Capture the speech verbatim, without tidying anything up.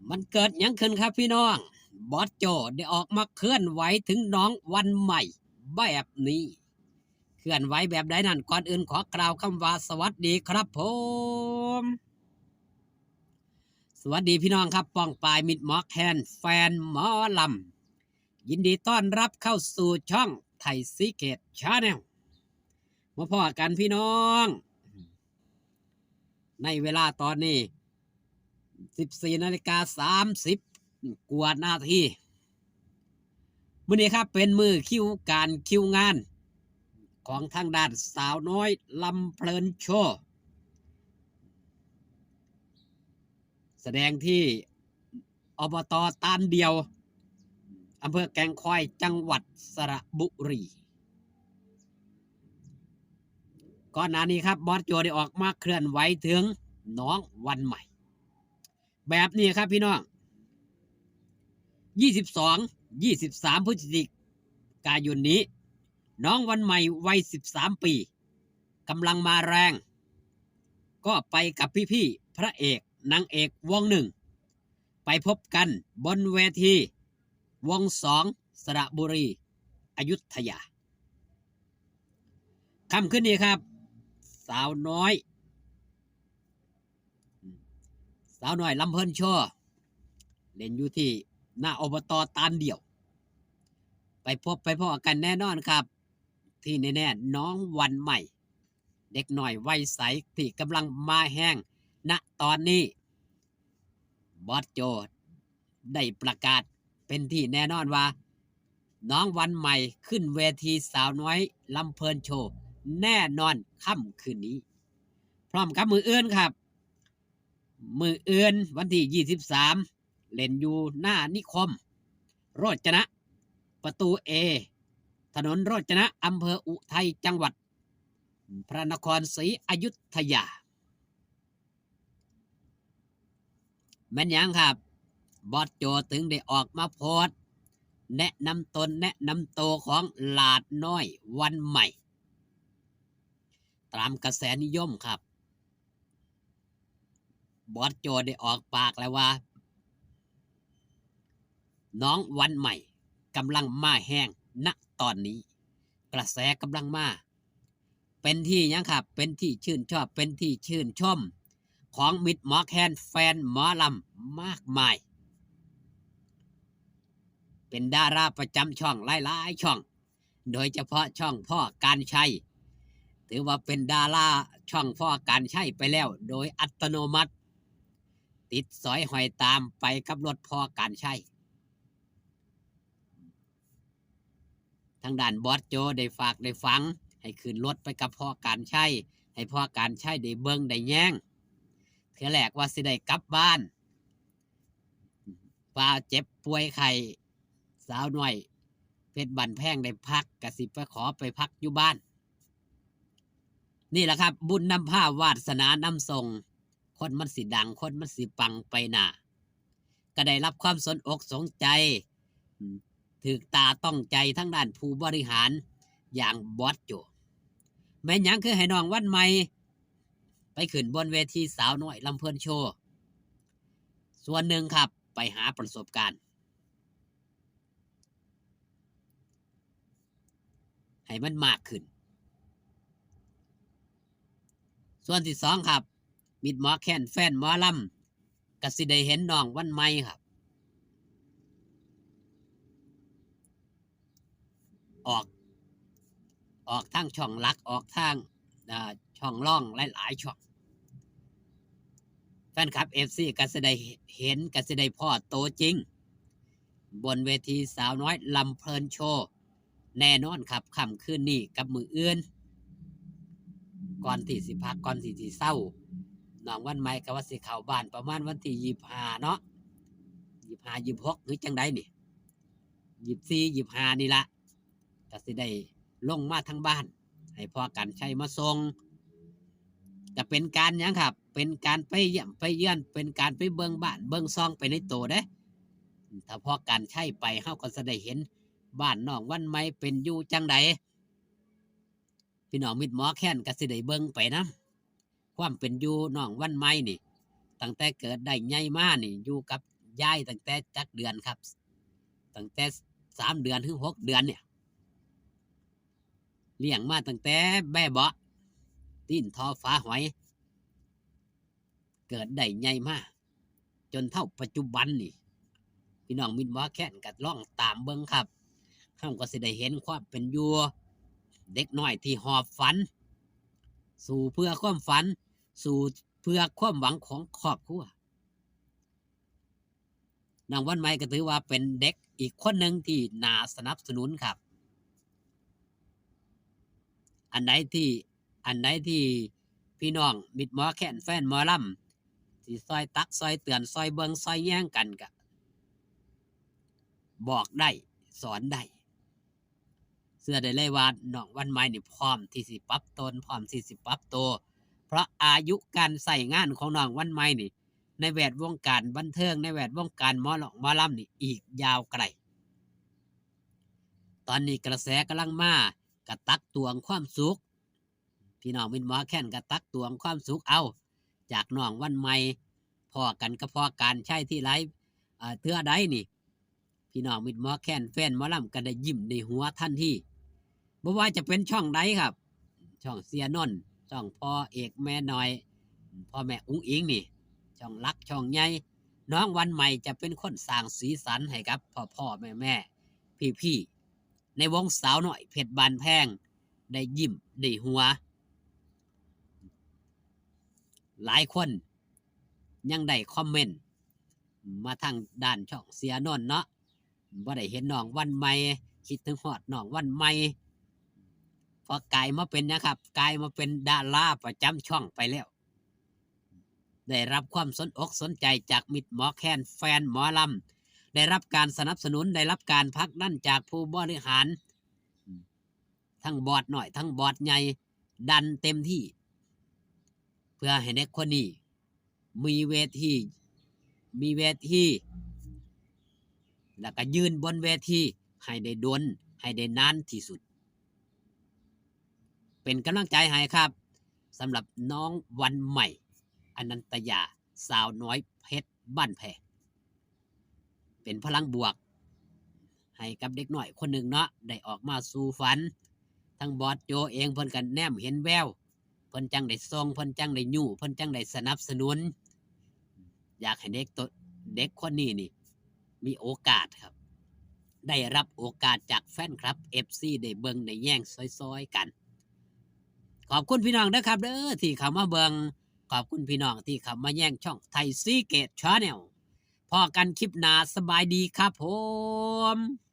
มันเกิดหยังขึ้นครับพี่น้อง บอสโจได้ออกมาเคลื่อนไหวถึงน้องวันใหม่แบบนี้ เคลื่อนไหวแบบใดนั้น ก่อนอื่นขอกล่าวคำว่าสวัสดีครับผม สวัสดีพี่น้องครับ ป้องปายมิตรหมอแคน แฟนหมอลำ ยินดีต้อนรับเข้าสู่ช่องไทยซีเกตชาแนล มาพ้อกันพี่น้อง ในเวลาตอนนี้ สิบสี่นาฬิกาสามสิบกว่านาที มื้อนี้ครับเป็นมื้อคิวการคิวงาน ของทางด้านสาวน้อยลำเพลินโชว์ แสดงที่ อบต.ตาลเดียว อำเภอแก่งคอย จังหวัดสระบุรี ก่อนหน้านี้ครับ บอสโจได้ออกมาเคลื่อนไหวถึงน้องวันใหม่ แบบนี้ครับพี่น้อง ยี่สิบสอง ยี่สิบสาม พฤศจิกายนนี้ น้องวันใหม่วัย สิบสาม ปี กำลังมาแรง ก็ไปกับพี่ๆพระเอกนางเอกวงหนึ่ง ไปพบกันบนเวทีวงสอง สระบุรี อยุธยา ค่ำคืนนี้ครับ สาวน้อย สาวน้อยลำเพลินโชว์ เล่นอยู่ที่หน้า อบต.ตาลเดียว ไปพบไปพ้อกันแน่นอนครับ ที่แน่ๆน้องวันใหม่ เด็กน้อยวัยใสที่กำลังมาแฮง ณ ตอนนี้ บอสโจได้ประกาศเป็นที่แน่นอนว่า น้องวันใหม่ขึ้นเวทีสาวน้อยลำเพลินโชว์แน่นอนค่ำคืนนี้ พร้อมกับมื้ออื่นครับ มื้ออื่นวันที่ ยี่สิบสาม เล่นอยู่หน้านิคม โรจนะ ประตู A ถนนโรจนะ อำเภออุทัย จังหวัดพระนครศรีอยุธยา แม่นหยังครับ บอสโจถึงได้ออกมาโพสต์ แนะนำตนแนะนำโตของหลาดน้อยวันใหม่ ตามกระแสนิยมครับ บอสโจได้ออกปากแล้วว่า น้องวันใหม่กำลังมาแฮง ณ ตอนนี้ กระแสกำลังมา เป็นที่หยังครับ เป็นที่ชื่นชอบ เป็นที่ชื่นชม ของมิตรหมอแคน แฟนหมอลำมากมาย เป็นดาราประจำช่องหลายๆช่อง โดยเฉพาะช่องพ่อการชัย ถือว่าเป็นดาราช่องพ่อการชัยไปแล้วโดยอัตโนมัติ ติดสอยห้อยตามไปกับรถพ่อการชัย ทางด้านบอสโจได้ฝากได้ฝัง ให้ขึ้นรถไปกับพ่อการชัย ให้พ่อการชัยได้เบิ่งได้แยง เทื่อแรกว่าสิได้กลับบ้าน ว่าเจ็บป่วยไข้ สาวน้อยเพชรบ้านแพงได้พัก ก็สิไปขอไปพักอยู่บ้าน นี่แหละครับ บุญนำพา วาสนานำส่ง คนมันสิดัง คนมันสิปังไปหน้า ก็ได้รับความสนอกสนใจ อืม ถืกตาต้องใจทางด้านผู้บริหารอย่างบอสโจ แม่นหยังคือให้น้องวันใหม่ ไปขึ้นบนเวทีสาวน้อยลำเพลินโชว์ ส่วนหนึ่งครับ ไปหาประสบการณ์ ให้มันมากขึ้น ส่วนที่สองครับ มิตรหมอแคน แฟนหมอลำ ก็สิได้เห็นน้องวันใหม่ครับ ออก ออกทางช่องหลัก ออกทาง อ่า ช่องรองหลายๆช่อง แฟนคลับ เอฟซี ก็สิได้เห็น ก็สิได้พ้อโตจริง บนเวทีสาวน้อยลำเพลินโชว์ แน่นอนครับ ค่ำคืนนี้กับมื้ออื่น ก่อนที่สิพัก ก่อนที่สิเซา น้องวันใหม่ก็ว่าสิเข้าบ้านประมาณวันที่ ยี่สิบห้า เนาะ ยี่สิบห้า ยี่สิบหก หรือจั่งใดนี่ ยี่สิบสี่ ยี่สิบห้า นี่ละ ก็สิได้ลงมาทางบ้าน ให้พ่อการชัยมาส่ง ก็เป็นการหยังครับ เป็นการไปเยี่ยมไปเยือน เป็นการไปเบิ่งบ้านเบิ่งซองไปในโตเด้ ถ้าพ่อการชัยไป เฮาก็สิได้เห็นบ้านน้องวันใหม่เป็นอยู่จั่งใด พี่น้องมิตรหมอแคนก็สิได้เบิ่งไปนำ ความเป็นอยู่น้องวันใหม่นี่ ตั้งแต่เกิดได้ใหญ่มานี่ อยู่กับ ยายตั้งแต่จักเดือนครับ ตั้งแต่สามเดือนถึงหกเดือนเนี่ย เลี้ยงมาตั้งแต่แบ่เบาะ ตีนทอฝาหอย เกิดได้ใหญ่มา จนเท่าปัจจุบันนี่ พี่น้องมิตรหมอแคนก็ลองตามเบิ่งครับ เฮาก็สิได้เห็นความเป็นอยู่ เด็กน้อยที่หอบฝัน สู้เพื่อความฝัน สู้เพื่อความหวังของครอบครัว น้องวันใหม่ก็ถือว่าเป็นเด็กอีกคนหนึ่งที่น่าสนับสนุนครับ อันใดที่ อันใดที่พี่น้องมิตรหมอแคนแฟนหมอลำ สิซอยตักซอยเตือนซอยเบิ่งซอยแยงกันก็บอกได้ สอนได้ เชื่อได้เลยว่าน้องวันใหม่นี่พร้อมที่สิปรับตน พร้อมที่สิปรับตัว เพราะอายุการใช้งานของน้องวันใหม่นี่ ในแวดวงการบันเทิง ในแวดวงการหมอร้องหมอลำนี่อีกยาวไกล ตอนนี้กระแสกำลังมา กะตักตวงความสุข พี่น้องมิตรหมอแคนกะตักตวงความสุขเอา จากน้องวันใหม่ พ้อกันกับพ่อการชัยทีไร เอ่อ เทื่อใดนี่ พี่น้องมิตรหมอแคนแฟนหมอลำก็ได้ยิ้มได้หัวทันที บ่ว่าจะเป็นช่องใดครับ ช่องเสียนนท์ ช่องพ่อเอกแม่น้อย พ่อแม่อุ๋งอิ๋งนี่ ช่องหลักช่องใหญ่ น้องวันใหม่จะเป็นคนสร้างสีสันให้กับพ่อพ่อแม่แม่พี่พี่ๆ ในวงสาวน้อยเพชรบ้านแพง ได้ยิ้มได้หัว หลายคนยังได้คอมเมนต์มาทางด้านช่องเสียนนท์เนาะ บ่ได้เห็นน้องวันใหม่ คิดถึงฮอดน้องวันใหม่ พอกลายมาเป็นนะครับ กลายมาเป็นดาราประจำช่องไปแล้ว ได้รับความสนอกสนใจจากมิตรหมอแคนแฟนหมอลำ ได้รับการสนับสนุน ได้รับการผลักดันจากผู้บริหาร ทั้งบอสน้อย ทั้งบอสใหญ่ ดันเต็มที่ เพื่อให้เด็กคนนี้ มีเวที มีเวที แล้วก็ยืนบนเวทีให้ได้โดน ให้ได้นานที่สุด เป็นกำลังใจให้ครับ สำหรับน้องวันใหม่ อนันตยา สาวน้อยเพชรบ้านแพง เป็นพลังบวก ให้กับเด็กน้อยคนหนึ่งเนาะ ได้ออกมาสู่ฝัน ทั้งบอสโจเองเพิ่นก็แนมเห็นแวว เพิ่นจั่งได้ส่ง เพิ่นจั่งได้ยู้ เพิ่นจั่งได้สนับสนุน อยากให้เด็กโต เด็กคนนี้นี่ มีโอกาสครับ ได้รับโอกาสจากแฟนคลับ เอฟซี ได้เบิ่งได้แยงซอยๆกัน ขอบคุณพี่น้องเด้อครับเด้อ ที่เข้ามาเบิ่ง ขอบคุณพี่น้องที่เข้ามาแยงช่องไทยซีเกตแชนแนล พ้อกันคลิปหน้า สบายดีครับผม